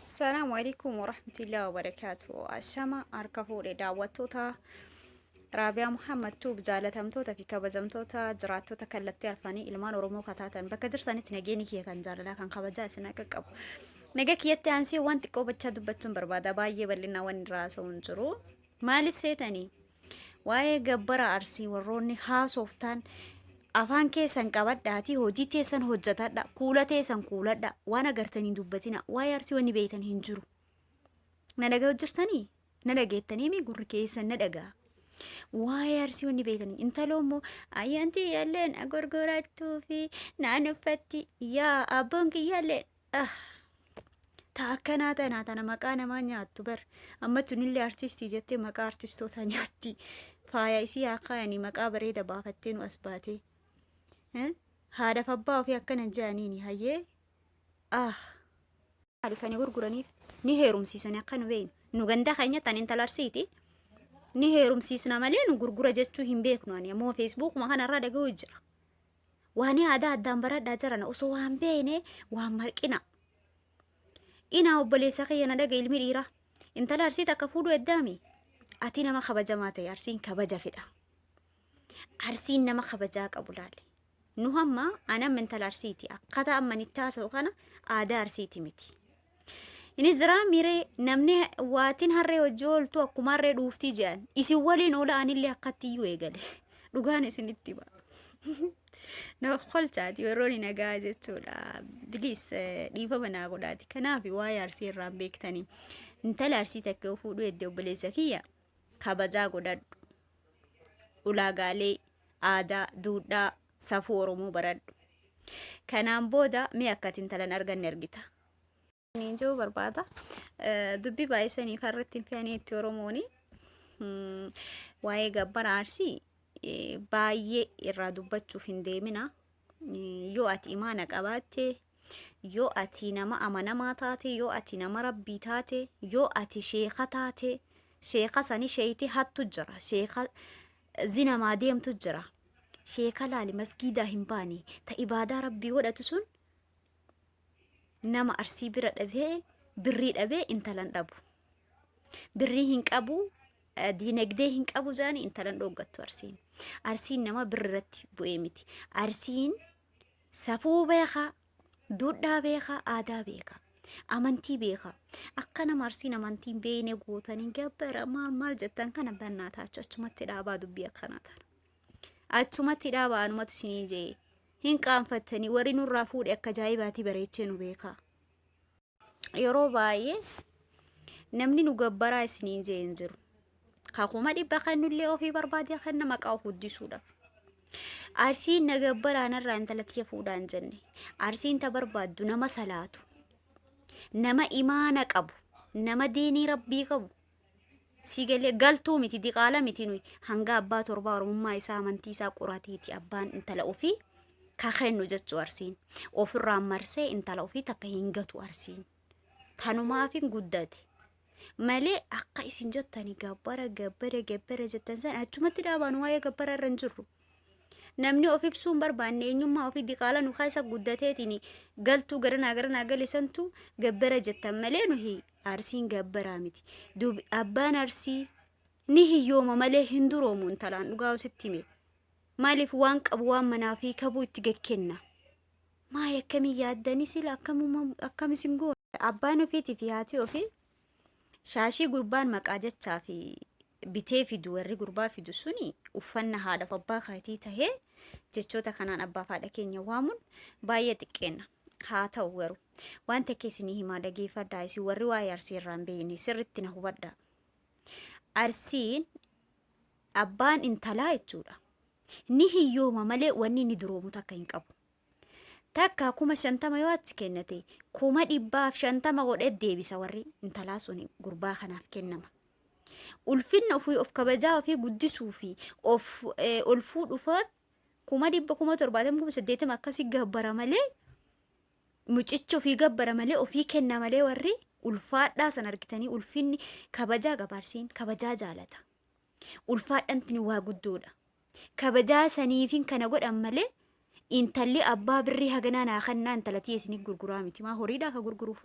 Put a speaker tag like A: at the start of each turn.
A: Salaamu alaikum warahmatullahi wabarakaatu. Ashama harka fuudhe daawwattoota Raabiyaa Muhammad Tuub, jaalatamtoota fi kabajamtoota jiraattota kallattii arfanii ilmaan Oromoo kataatan bakka jirtanitti, nageenyi kiyya kan jaalalaa kan kabajaa isin akka qabu. Naga kiyyatti aansee waan xiqqoo bachaa dubbachuun barbaada. Baay'ee bal'inaa waan irraa haasa'u hin jiru. Maaliif seetanii? Waa'ee gabbara Arsii warroonni haasoftaan, afaan keessan qabadhaatii hojii teessan hojjetadha. Kuula teessan kuuladha. Waan agartanii dubbatina. Waa'ee Arsii wanni beektan hin jiru. Na dhaga'u jirtanii? Na dhageettanii mi gurri keessan na dhaga'a. Waa'ee Arsii wanni beektan intaloo immoo ayyaanti yaalleen gurgurattuu fi naan uffatti yaa abboon kiyyaalleen ah. Ta akkanaa tanaa tana maqaa namaa nyaattu bar. Amma tunillee artistii jettee maqaa artistootaa nyaatti. Faaya isii haa kaayanii maqaa bareeda baafattee nu as baatee. Haadhaaf abbaa ofii akkana jedhaniini hayyee. Ah. Maali kan gurguraniif ni heerumsiisanii akka nu beeknu. Nu ganda keenya tan intala Arsiiti. Ni heerumsiisna malee nu gurgura jechuu hin beeknu ani ammoo feesbuukuma kanarraa dhaga'uu jira. Waan aadaa addaan baradhaa jirana osoo waan beekne waan marqina. Inaa obboleessa kiyya na dhaga, ilmi dhiiraa. Intala Arsii takka fuudhuu eddaami. Ati nama kabajamaa ta'e, Arsiin kabaja fedha. Arsiin nama kabajaa qabu laale. Nu hamma ani amma intala Arsiiti. Akkaataa amma itti haasa'u kana aadaa Arsiiti miti. Inni jiraa miree namni waatiin harree hojii ooltu akkuma harree dhuuftii jedhan. Isin waliin oola, anillee akkatti iyyuu eegale. Dhugaan isinitti hima. Nama kolchaati yeroo inni nagaa jechuudha. Biliis dhiifama naa godhaati. Kanaaf waa'ee Arsii irraa hin beektanii. Intala Arsii takka yoo fuudhuu edde, obboleessa kiyya, kabajaa godhadhu. Ulaagaalee aadaa, duudhaa, safuu Oromoo baradhu. Kanaan booda mee akka ati intalan arganne argita. Niin jiru barbaada. Dubbii baay'isanii farratti hin fe'anii itti Oromooni. Waa'ee gabbara Arsii baay'ee irraa dubbachuuf hin deemina. Yoo ati imaana qabaatte, yoo ati nama amanamaa taate, yoo ati nama rabbii taate, yoo ati sheeka taate, sheeka sani sheeyti hattu jira, sheeka zinamaa deemtu jira. Sheeka laali masgiidaa hin baane, ta ibaadaa rabbii godhatu sun nama Arsii bira dhabee, birrii dhabee intalan dhabu. Birrii hin qabu, diinagdee hin qabu jedhanii intalan dhooggattu Arsiin. Arsiin nama birri irratti bu'ee miti. Arsiin safuu beekaa, duudhaa beekaa, aadaa beekaa, amantii beekaa. Akka nama Arsiin amantii hin beekne gootanii gabbara maal maal jettan kana bannaa taachu achumatti dhaabaa dubbii akkanaa tana. Achumatti dhaabaa, anumatu isinii jee. Hin qaanfattanii warri nurraa fuudhe akka ajaa'ibaatii bareechee nu beekaa. Yeroo baay'ee namni nu gabbaraa isiniin jee hin jiru. Ka 100,000 kennullee ofii barbaadee kenna maqaa of guddisuudhaaf. Arsiin na gabbaraa narraa intala tiyya fuudhaa hin jenne. Arsiin ta barbaaddu nama salaatu, nama imaana qabu, nama diinii rabbii qabu. Si galee galtuu miti, diqaala miti, nuyi hanga abbaa torbaa oromummaa isaa amantii isaa qorateeti abbaan intala ofii ka kennu jechuu Arsiin. Ofirraan marsee intala ofii takka hin gatu Arsiin. Tanumaafin guddate. Malee akka isin jettani gabbara gabbara gabbara jettan san achumatti dhaabaan waa'ee gabbara irra hin jirru. Namni of ibsuu hin barbaanne eenyummaa ofii diqaala nu keessa guddateetiin galtuu garanaa garanaa gale santu gabbara jettan malee nuyi Arsiin gabbaraa miti. Dub abbaan Arsii ni hiyyooma malee hin duroomu intalaan dhugaa sitti hime. Maaliif waan qabu waan manaa fi kabuu itti gakkenna. Maay akkamii yaaddanii sila akkamuma akkam isin goona. Abbaan ofiitii fi haati ofii shaashii gurbaan maqaa jechaa fi bitee fidu, warri gurbaa fidu suni uffanna haadhaaf abbaa keetii tahee jechoota kanaan abbaaf haadha keenya waamuun baay'ee xiqqeenna. Haa ta'u garuu waan takka isinii himaa, dhageeffadhaa, isin warri waa'ee Arsii irraa hin beekne sirritti na hubadhaa. Arsiin abbaan intalaa jechuudha. Ni hiyyooma malee wanni inni duroomu takka hin qabu. Takka 50,000 yoo achi kennate, 150,000 godhee deebisa, warri intalaa sun gurbaa kanaaf kennama. Ulfinna ofii of kabajaa ofii guddisuu fi of ol fuudhuuf 100,000, 70,000, 80,000 akkasii gabbara malee, mucichi ofii gabbara malee, ofii kenna malee, warri ulfaadhaa san argitanii ulfinni kabajaa qaba. Arsiin kabajaa jaalata. Ulfaadhaan tuni waa guddoodha. Kabajaa saniifin kana godhan malee intalli abbaa birrii haganaa naa kennaa intala tiyya isinii gurguraa miti. Maa horiidhaa ka gurguruuf.